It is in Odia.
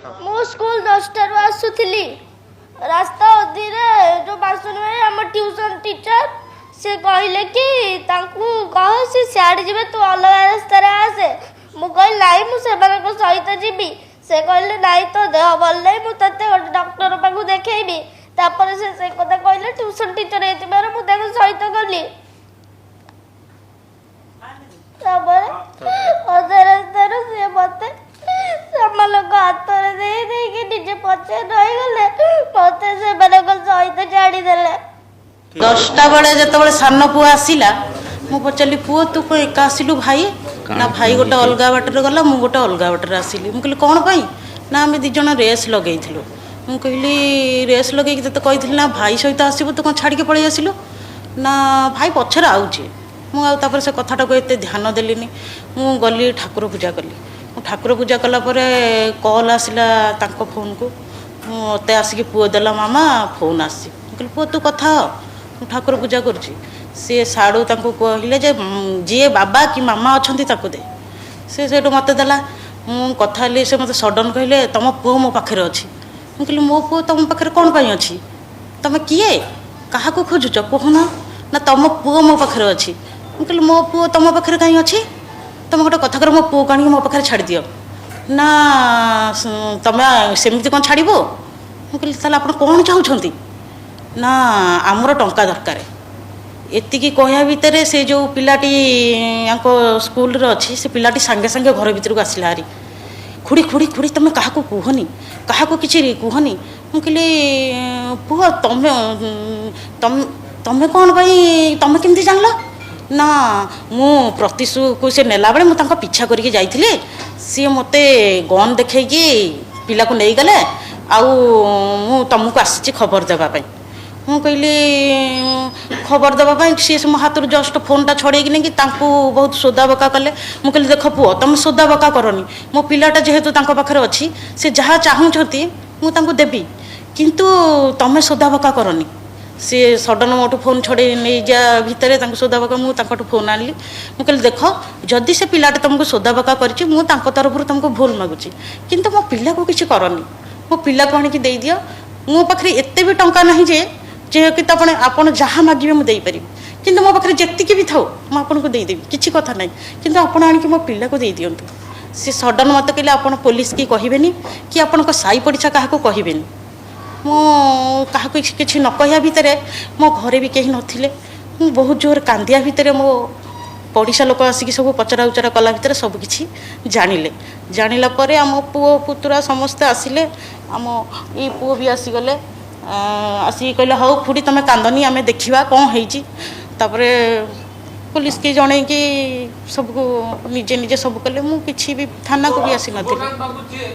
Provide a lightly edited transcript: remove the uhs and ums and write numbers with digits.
ମୁଁ ସ୍କୁଲ 10ଟାରୁ ଆସୁଥିଲି। ରାସ୍ତା ଅଧୀରେ ଯେଉଁ ବାସନ ଭାଇ, ଆମ ଟ୍ୟୁସନ୍ ଟିଚର, ସେ କହିଲେ କି ତାଙ୍କୁ କହ ସେ ସିଆଡ଼େ ଯିବେ, ତୁ ଅଲଗା ରାସ୍ତାରେ ଆସେ। ମୁଁ କହିଲି ନାଇଁ, ମୁଁ ସେମାନଙ୍କ ସହିତ ଯିବି। ସେ କହିଲେ ନାଇଁ, ତୋ ଦେହ ଭଲ ନାହିଁ, ମୁଁ ତୋତେ ଗୋଟେ ଡକ୍ଟର ପାଖକୁ ଦେଖେଇବି। ତାପରେ ସେ ସେ କଥା କହିଲେ। ଟ୍ୟୁସନ୍ ଟିଚର ହେଇଥିବାରୁ ମୁଁ ତାଙ୍କ ସହିତ ଗଲି। ତାପରେ ଅଧା ରାସ୍ତାରୁ ସିଏ ମତେ ସେମାନଙ୍କ ହାତରେ ଦେଇ ଦେଇକି ନିଜେ ପଛରେ ରହିଗଲେ, ମତେ ସେମାନଙ୍କ ସହିତ ଛାଡ଼ିଦେଲେ। 10ଟା ବେଳେ ଯେତେବେଳେ ସାନ ପୁଅ ଆସିଲା, ମୁଁ ପଚାରିଲି, ପୁଅ ତୁ କ'ଣ ଏକା ଆସିଲୁ, ଭାଇ? ନା, ଭାଇ ଗୋଟେ ଅଲଗା ବାଟରେ ଗଲା, ମୁଁ ଗୋଟେ ଅଲଗା ବାଟରେ ଆସିଲି। ମୁଁ କହିଲି କ'ଣ ପାଇଁ? ନା, ଆମେ ଦୁଇ ଜଣ ରେସ୍ ଲଗେଇଥିଲୁ। ମୁଁ କହିଲି ରେସ୍ ଲଗେଇକି ତତେ କହିଥିଲି ନା ଭାଇ ସହିତ ଆସିବୁ, ତୁ କ'ଣ ଛାଡ଼ିକି ପଳେଇ ଆସିଲୁ? ନା, ଭାଇ ପଛରେ ଆଉଛି। ମୁଁ ଆଉ ତାପରେ ସେ କଥାଟାକୁ ଏତେ ଧ୍ୟାନ ଦେଲିନି। ମୁଁ ଗଲି, ଠାକୁର ପୂଜା କଲି। ମୁଁ ଠାକୁର ପୂଜା କଲା ପରେ କଲ୍ ଆସିଲା ତାଙ୍କ ଫୋନ୍କୁ। ମୁଁ ମୋତେ ଆସିକି ପୁଅ ଦେଲା, ମାମା ଫୋନ୍ ଆସିଛି। ମୁଁ କହିଲି ପୁଅ ତୁ କଥା ହ, ମୁଁ ଠାକୁର ପୂଜା କରୁଛି। ସିଏ ସାଡ଼ୁ ତାଙ୍କୁ କହିଲେ ଯେ ଯିଏ ବାବା କି ମାମା ଅଛନ୍ତି ତାକୁ ଦେ। ସେ ସେଇଠୁ ମୋତେ ଦେଲା, ମୁଁ କଥା ହେଲି। ସେ ମୋତେ ସଡ଼ନ୍ କହିଲେ, ତମ ପୁଅ ମୋ ପାଖରେ ଅଛି। ମୁଁ କହିଲି ମୋ ପୁଅ ତମ ପାଖରେ କ'ଣ ପାଇଁ ଅଛି? ତମେ କିଏ, କାହାକୁ ଖୋଜୁଛ କହୁନ? ନା, ତମ ପୁଅ ମୋ ପାଖରେ ଅଛି। ମୁଁ କହିଲି ମୋ ପୁଅ ତମ ପାଖରେ କାହିଁ ଅଛି? ତମେ ଗୋଟେ କଥା କର, ମୋ ପୁଅକୁ ଆଣିକି ମୋ ପାଖରେ ଛାଡ଼ିଦିଅ। ନା, ତମେ ସେମିତି କ'ଣ ଛାଡ଼ିବ? ମୁଁ କହିଲି ତାହେଲେ ଆପଣ କ'ଣ ଚାହୁଁଛନ୍ତି? ନା, ଆମର ଟଙ୍କା ଦରକାର। ଏତିକି କହିବା ଭିତରେ ସେ ଯେଉଁ ପିଲାଟି ୟାଙ୍କ ସ୍କୁଲରେ ଅଛି, ସେ ପିଲାଟି ସାଙ୍ଗେ ସାଙ୍ଗେ ଘର ଭିତରକୁ ଆସିଲା ହାରି, ଖୁଡ଼ି ଖୁଡ଼ି ଖୁଡ଼ି, ତମେ କାହାକୁ କୁହନି, କାହାକୁ କିଛି କୁହନି। ମୁଁ କହିଲି ପୁଅ ତମେ ତମେ ତମେ କ'ଣ ପାଇଁ, ତମେ କେମିତି ଜାଣିଲ? ନା, ମୁଁ ପ୍ରତିଶୁକୁ ସେ ନେଲାବେଳେ ମୁଁ ତାଙ୍କ ପିଛା କରିକି ଯାଇଥିଲି, ସିଏ ମୋତେ ଗନ୍ ଦେଖେଇକି ପିଲାକୁ ନେଇଗଲେ, ଆଉ ମୁଁ ତମକୁ ଆସିଛି ଖବର ଦେବା ପାଇଁ। ମୁଁ କହିଲି ଖବର ଦେବା ପାଇଁ? ସିଏ ସେ ମୋ ହାତରୁ ଜଷ୍ଟ ଫୋନ୍ଟା ଛଡ଼େଇକି ନେଇକି ତାଙ୍କୁ ବହୁତ ସୋଦା ବକା କଲେ। ମୁଁ କହିଲି ଦେଖ ପୁଅ, ତମେ ସୋଦା ବକା କରନି। ମୋ ପିଲାଟା ଯେହେତୁ ତାଙ୍କ ପାଖରେ ଅଛି, ସେ ଯାହା ଚାହୁଁଛନ୍ତି ମୁଁ ତାଙ୍କୁ ଦେବି, କିନ୍ତୁ ତମେ ସୋଦା ବକା କରନି। ସିଏ ସଡ଼ନ୍ ମୋଠୁ ଫୋନ୍ ଛଡ଼େଇ ନେଇଯା ଭିତରେ ତାଙ୍କୁ ସୋଦା ବକା, ମୁଁ ତାଙ୍କଠୁ ଫୋନ୍ ଆଣିଲି। ମୁଁ କହିଲି ଦେଖ, ଯଦି ସେ ପିଲାଟା ତମକୁ ସୋଦା ବକା କରିଛି, ମୁଁ ତାଙ୍କ ତରଫରୁ ତମକୁ ଭୁଲ ମାଗୁଛି, କିନ୍ତୁ ମୋ ପିଲାକୁ କିଛି କରନି, ମୋ ପିଲାକୁ ଆଣିକି ଦେଇଦିଅ। ମୋ ପାଖରେ ଏତେ ବି ଟଙ୍କା ନାହିଁ ଯେ କି ଆପଣ ଯାହା ମାଗିବେ ମୁଁ ଦେଇପାରିବି, କିନ୍ତୁ ମୋ ପାଖରେ ଯେତିକି ବି ଥାଉ ମୁଁ ଆପଣଙ୍କୁ ଦେଇଦେବି, କିଛି କଥା ନାହିଁ, କିନ୍ତୁ ଆପଣ ଆଣିକି ମୋ ପିଲାକୁ ଦେଇଦିଅନ୍ତୁ। ସେ ସଡ଼ନ୍ ମୋତେ କହିଲେ, ଆପଣ ପୋଲିସ କି କହିବେନି କି ଆପଣଙ୍କ ସାହି ପଡ଼ିଶା କାହାକୁ କହିବେନି। ମୁଁ କାହାକୁ କିଛି ନ କହିବା ଭିତରେ ମୋ ଘରେ ବି କେହି ନଥିଲେ। ମୁଁ ବହୁତ ଜୋର କାନ୍ଦିବା ଭିତରେ ମୋ ପଡ଼ିଶା ଲୋକ ଆସିକି ସବୁ ପଚରା ଉଚରା କଲା ଭିତରେ ସବୁ କିଛି ଜାଣିଲେ। ଜାଣିଲା ପରେ ଆମ ପୁଅ ପୁତୁରା ସମସ୍ତେ ଆସିଲେ। ଆମ ଏଇ ପୁଅ ବି ଆସିଗଲେ। ଆସିକି କହିଲେ ହଉ ଖୁଡ଼ି, ତମେ କାନ୍ଦନି, ଆମେ ଦେଖିବା କ'ଣ ହେଇଛି। ତାପରେ ପୋଲିସକି ଜଣେଇକି ସବୁକୁ ନିଜେ ନିଜେ ସବୁ କଲେ। ମୁଁ କିଛି ବି ଥାନାକୁ ବି ଆସିନଥିଲି।